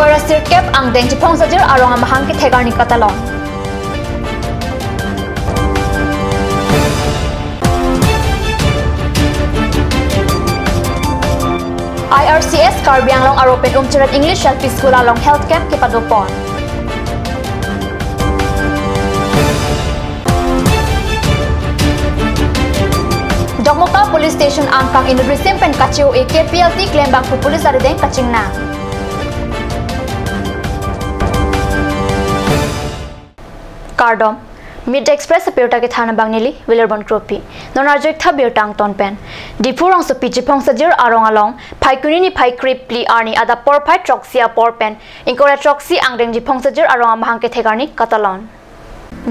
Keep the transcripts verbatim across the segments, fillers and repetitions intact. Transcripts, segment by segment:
Sirkep angdeng chiphong sajir arong amahang kethek arni katalon. I R C S Karbi Anglong aro pen Umcheret English L P School along health camp kepadopon. Dokmoka Police Station angkang inut risim pen kache-o-e K P L T klembangphu police arideng kachingnang. Kardom. Media Express abirta kethan abang neli Wilarbon Kropi. Non arju-ik tha birta angton pen. Diphu rongsopi chiphong sajir arong along Phaikuni niphai krephli arni adap porphai throksi apor pen ingkoi ra throksi angdeng chiphong sajir arong amahang kethek arni katalon.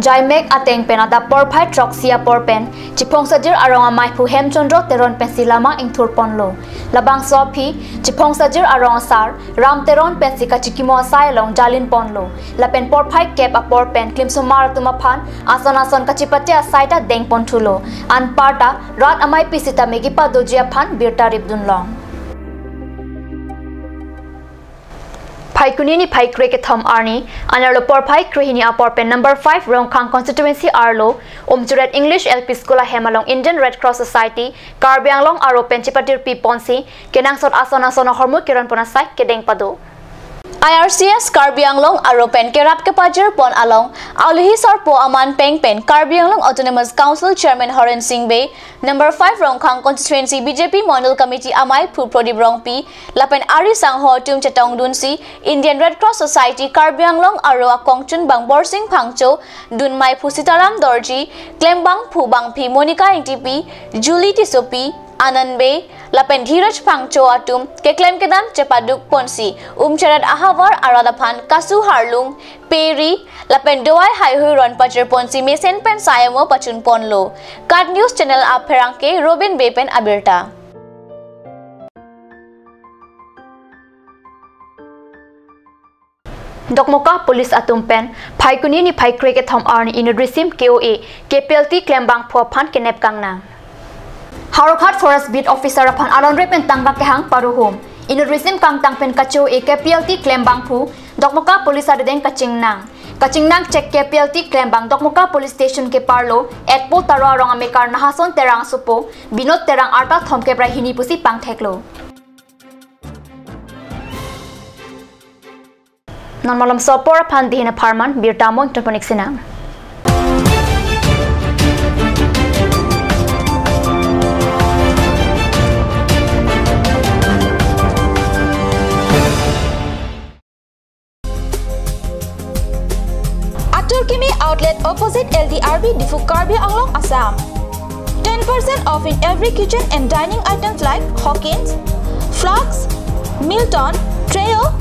Jaimek ateng pen adap porphai throksi apor pen chiphong sajir arong amaiphu Hemchandra Teron pensi lama ingthurponlo. Labangso aphi chiphong sajir arong asar Ram Teron pensi kachikimo asai along jalinponlo. Lapen porphai kep apor pen klimsomar atum aphan ason ason kachipate asai ta dengponthulo. Anparta rat amaipi sitame kepadoji aphan birta ripdunlong. Phaikuni niphai krekethom arni anerlo porphai krehini apor pen number five Rongkhang constituency arlo Umcheret English L P School ahem along Indian Red Cross Society Karbi Anglong aro pen chipatirpiponsi kenangsot ason ason ahormu keronpon asai kedeng pado. I R C S Karbi Anglong aro pen kerap kepajirpon along alohi sarpo aman peng pen Karbi Anglong Autonomous Council Chairman Horen Sing Bey, number five Rongkhang constituency B J P Mondol Committee amaiphu Prodip Rongpi lapen ari sangho atum chetongdunsi Indian Red Cross Society Karbi Anglong aro akongchunbang Borsing Phangcho, dunmaiphu Sitaram Dorji, klembangphu bangpi Monica Ingtipi, Julie Tissopi, Anand Bey lapen Dhiraj Phangcho atum keklem kedam chepadukponsi Umcheret ahavar arat aphan kasu harlung, peri lapen dovai haihui ron pajirponsi mesen pen sai amo pachunponlo. KAT News Channel apherangke Robin Bey pen abirta. Dokmoka police atum pen Phaikuni niphai krekethom arni inut risim ke-o-e K P L T klembangphu aphan kenep kangnang. Howraghat Forest Beat Officer aphan alonre pen tangka kehang paruhum. Inut risim kangtang pen kache-o-e K P L T klembangphu Dokmoka police arideng kachingnang. Kachingnang chek K P L T klembang Dokmoka Police Station keparlo Etpo Taro arong amekar Nahason Terang asopo Binod Terang arta thomkep ra hini pusi pangtheklo. Non malomso apor aphan dihin apharman birta mo ingtonpon-ik sinang. Atur Kimi Outlet opposite L D R B Diphu, Karbi Anglong, Assam. Ten percent off in every kitchen and dining items like Hawkins, flasks, Milton, Treo,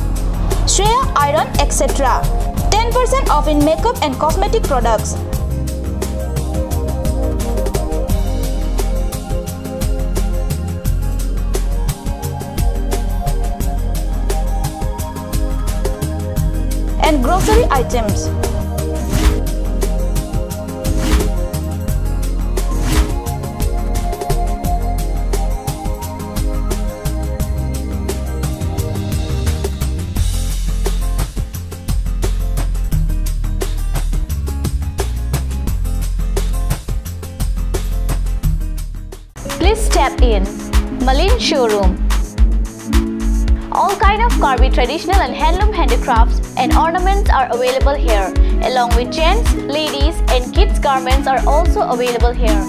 Shreya iron, et cetera. Ten percent off in makeup and cosmetic products. And grocery items. Please step in. Malin Showroom. All kind of Karbi traditional and handloom handicrafts and ornaments are available here, along with gents, ladies, and kids garments are also available here.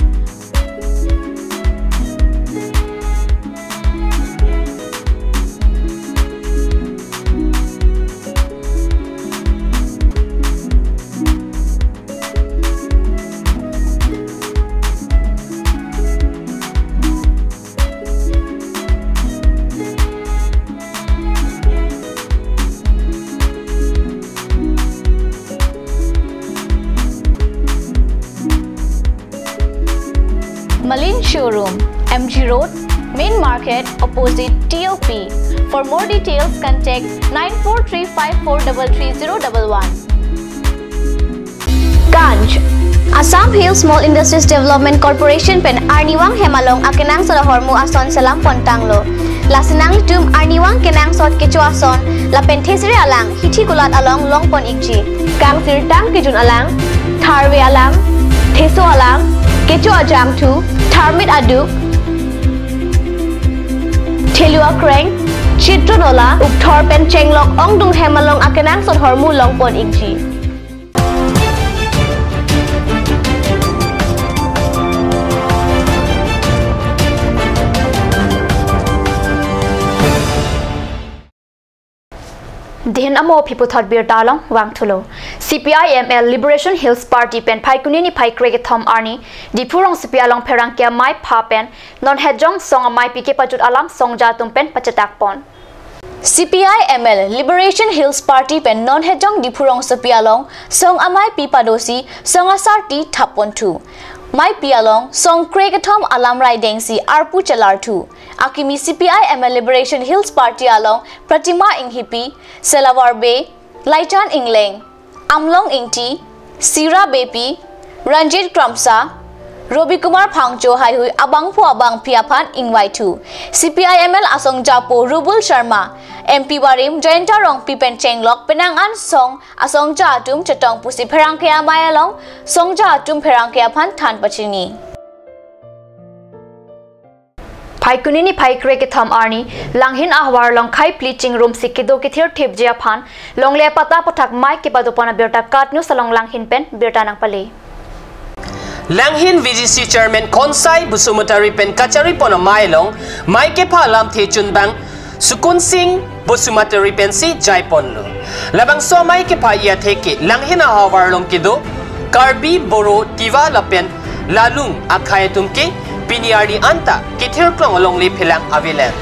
Malin Showroom, M G Road, Main Market, opposite T O P. For more details, contact nine four three five four double three zero double one. Ganj. Assam Hill Small Industries Development Corporation pen arnivang hem along akenangsot ahormu ason selam pontanglo. Lasi nanglitum arnivang kenangsot kecho ason lapen thesere alang hithi kulat along longpon ikji. Kangsirtang kejun alang, tharve alang, theso alang, kecho ajangthu, tharmit aduk, thelu akreng, chitron ola, ukthor pen chenglok ongdung hem along akenangsot ahormu longpon ikji. Dihin amo aphi puthot birta along vangthulo. C P I M L Liberation Hills Party pen Phaikuni niphai krekethom arni Diphu rongsopi along pherangke amei apha pen non Hejong song ameipi kepajut alam songja atum pen pachetakpon. C P I M L Liberation Hills Party pen non Hejong Diphu rongsopi along song ameipi padosi song asarti thapponthu. Meipi along song krekethom alam raidengsi arpu chelarthu. Akimi C P I M L Liberation Hills Party along Pratima Inghipi, Selavar Bey, Laichan Ingleng, Amlong Ingti, Sira Beypi, Ranjit Kramsa, Robi Kumar Phangcho haihui abangphu abangphi aphan ingvaithu. C P I M L asongjapo Rubul Sharma, M P barim Jayanta Rongpi pen chenglok penang an song asongja atum chetong pusi pherangke amei along songja atum pherangke aphan than pachini. Phaikuni niphai krekethom arni Langhin ahavar along khei phli chingrumsi kedo kethir thipji aphan longle apatta aputhak mei kepadopon abirta KAT News along Langhin pen birta nangpale. Langhin V D C Chairman Khonsai Basumatary pen kacharipon amei along mei kepha alamthe chunbang Sukun Sing Basumatary pensi jaiponlo. Labangso amei kepha-i atheke Langhin ahavar along kedo Karbi, Boro, Tiwa lapen Lalung akhei atum ke pini arni anta kethirklong alongle phelang avelang.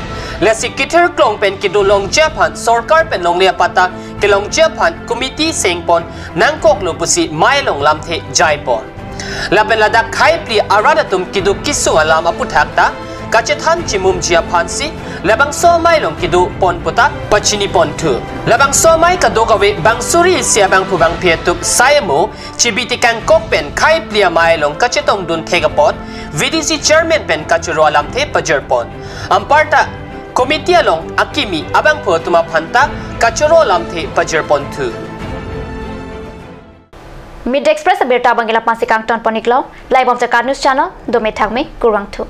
Lasi kethirklong pen kedo longji aphan sorkar pen longle apatta kelongji aphan committee sengpon nangkoklo pusi mei along lamthe jaipon. Lapen ladak khei phli arat atum kedo kesung alam aputhak ta kachethan chimumji aphansi labangso amei along kedopon puta pachiniponthu. Labangso amei kadokave bang suri isi abangphu bangphi atum sai amo chibi tekangkok pen khei phli amei along kachetongdun thek apot V D C Chairman pen kachoro alamthe pajirpon. Anparta committee along akimi abangphu atum aphan ta kachoro alamthe pajirponthu. Mid Express abirta abang ke la-ansi kangtonpon iklo, laibomsi KAT News channel dome thakme, kurvangthu.